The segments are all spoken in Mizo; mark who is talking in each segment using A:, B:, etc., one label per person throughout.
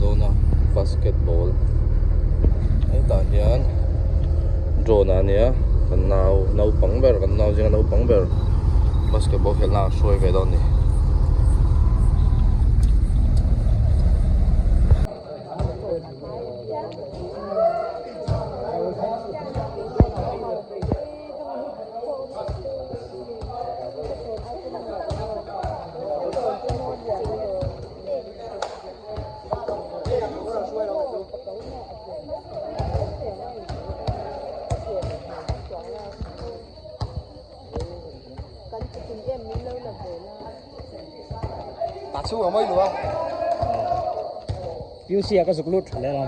A: dawn a basketball hetah hian drone a nia kan nau naupang ber kan nau zinga naupang ber basketball khelhna a hruai ve dawn a ni.
B: UC ah ka zuk lut tha leh a.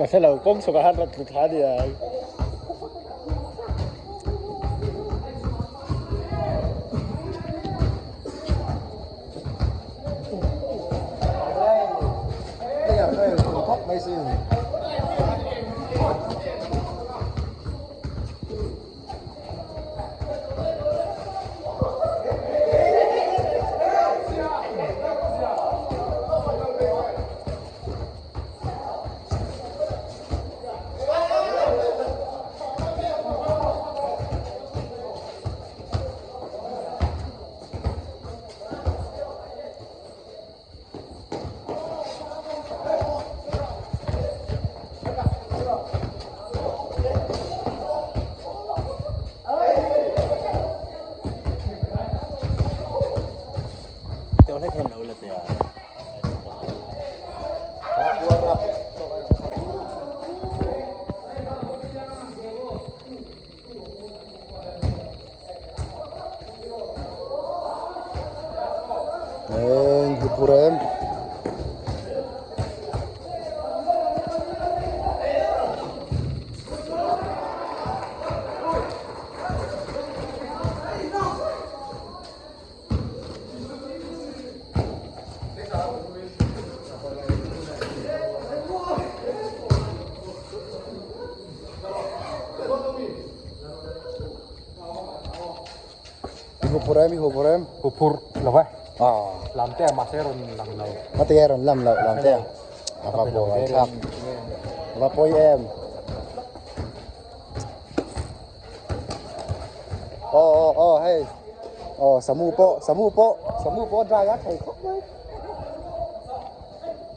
B: Ka hre lo kawng chhuk ah khan rawn tlu thla nia.
C: Huphurh em i huphurh em?
B: Huphurh lo e.
C: Aw.
B: Lamte ah mahse rawn lang lo.
C: Mate a rawn lam loh lamte ah. A va buai thlak. A va pawi em. Aw aw aw hei. Aw samu pawh samu pawh samu pawh dry a thei khawp mai.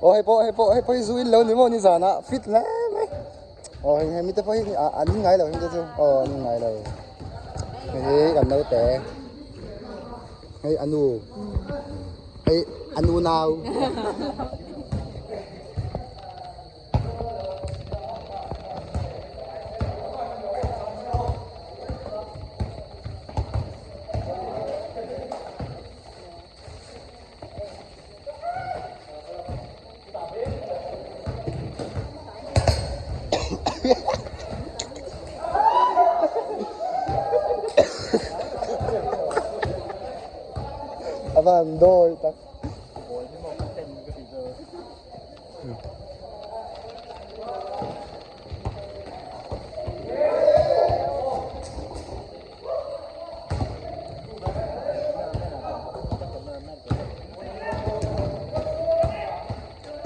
C: Aw hei pawh hei pawh hei pawh hi zu in lo ni maw ni zanah fit hle mai. Aw hei hemi te pawh hi an in ngai lo hemi te chu aw an in ngai lo. Hei hi kan naute hei a nu hei a nu nau. A van dawi tak.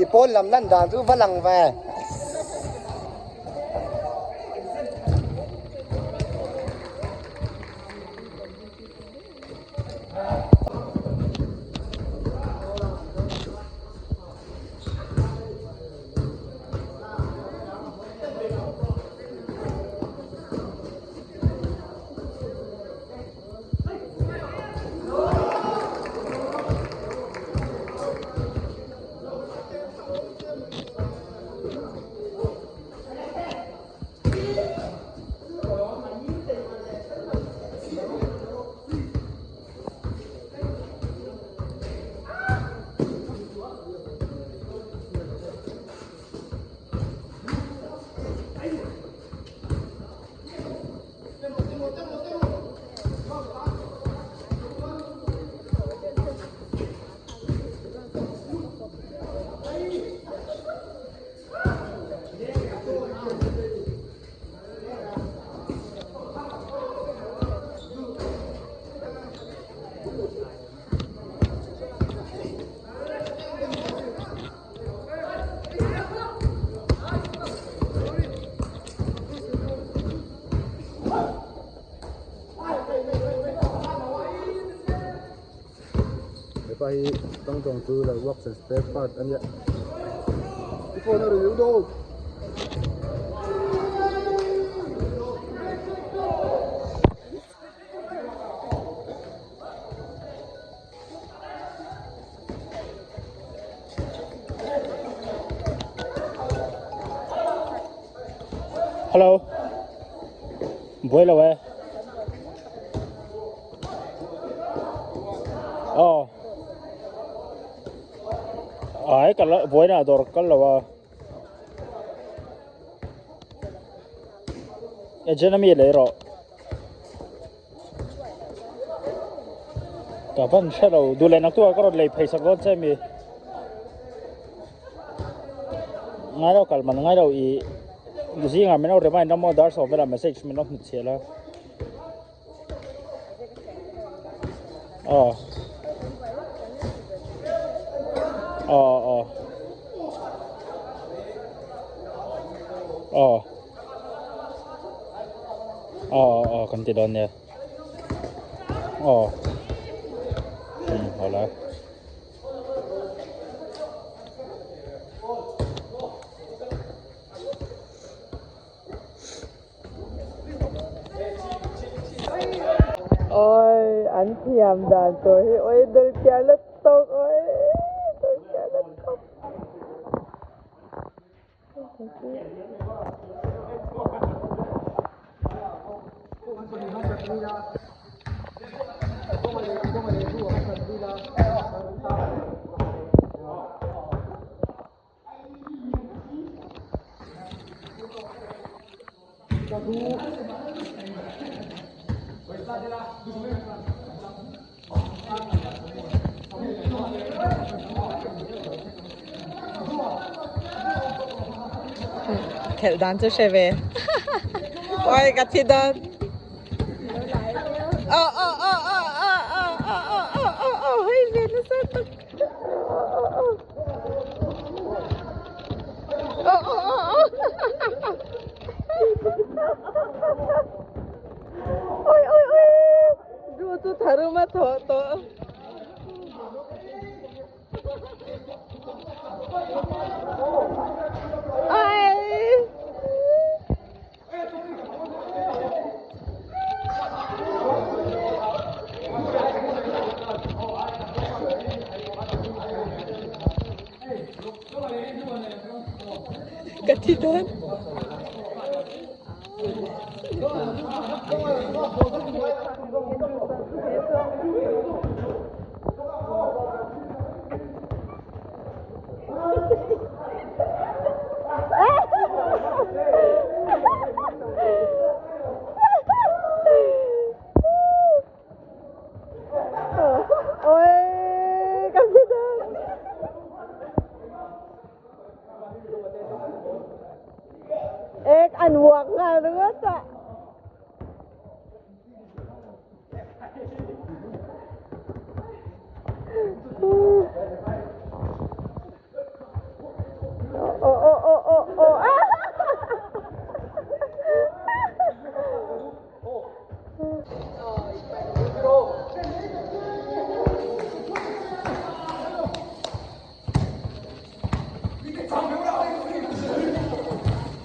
C: I pawn lam lan dan chu va lang ve. Hepa hi tawng tawng chu lo works and spare part a nia. I phone a ri deuh deuh.
B: Hello. Buai lo e. Aw. Ai ka la buai na dawr kal lo a. Agent ami lei rawh. Ka van hre lo duh leh naktuk ah ka rawn lei phei sak dawn che mi. Ngai lo kal man ngai lo i zingah min lo remind a maw dar sawm velah message min lo hmu chhiah la. Aw. Aw aw. Aw. Aw aw kan ti dawn nia. Aw. Um haw la.
D: Oi an thiam dan tur hi oi dawlpiah la tawk oi dawlpiah la tawk. Khelh dan chu hre ve oi ka thi dawn aw aw aw aw aw aw aw aw aw aw aw hei ve nasa tak Ôi ôi ôi Ru chu tharuma tho to. Ai. Ka thi dawn. Oi, ka thi dawn. Ek an uak nghal ringawt a. Oh oh oh oh oh.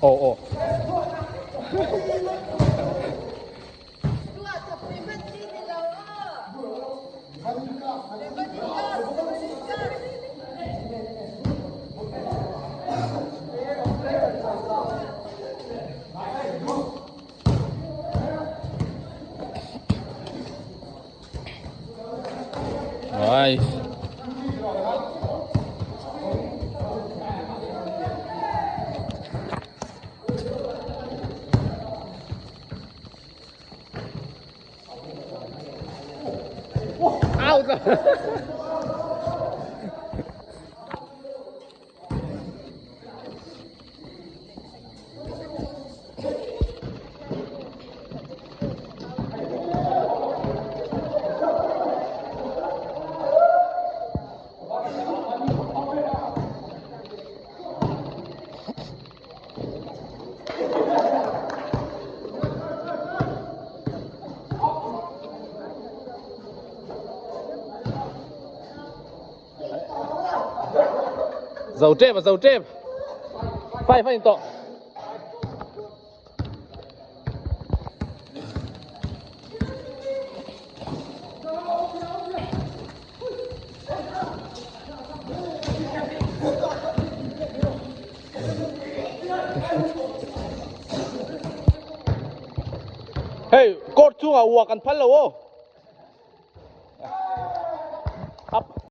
A: Aw aw. Nice. Out. Zo tep a zo tep. Five a in tawh. Hei court chungah uak an phal lo aw.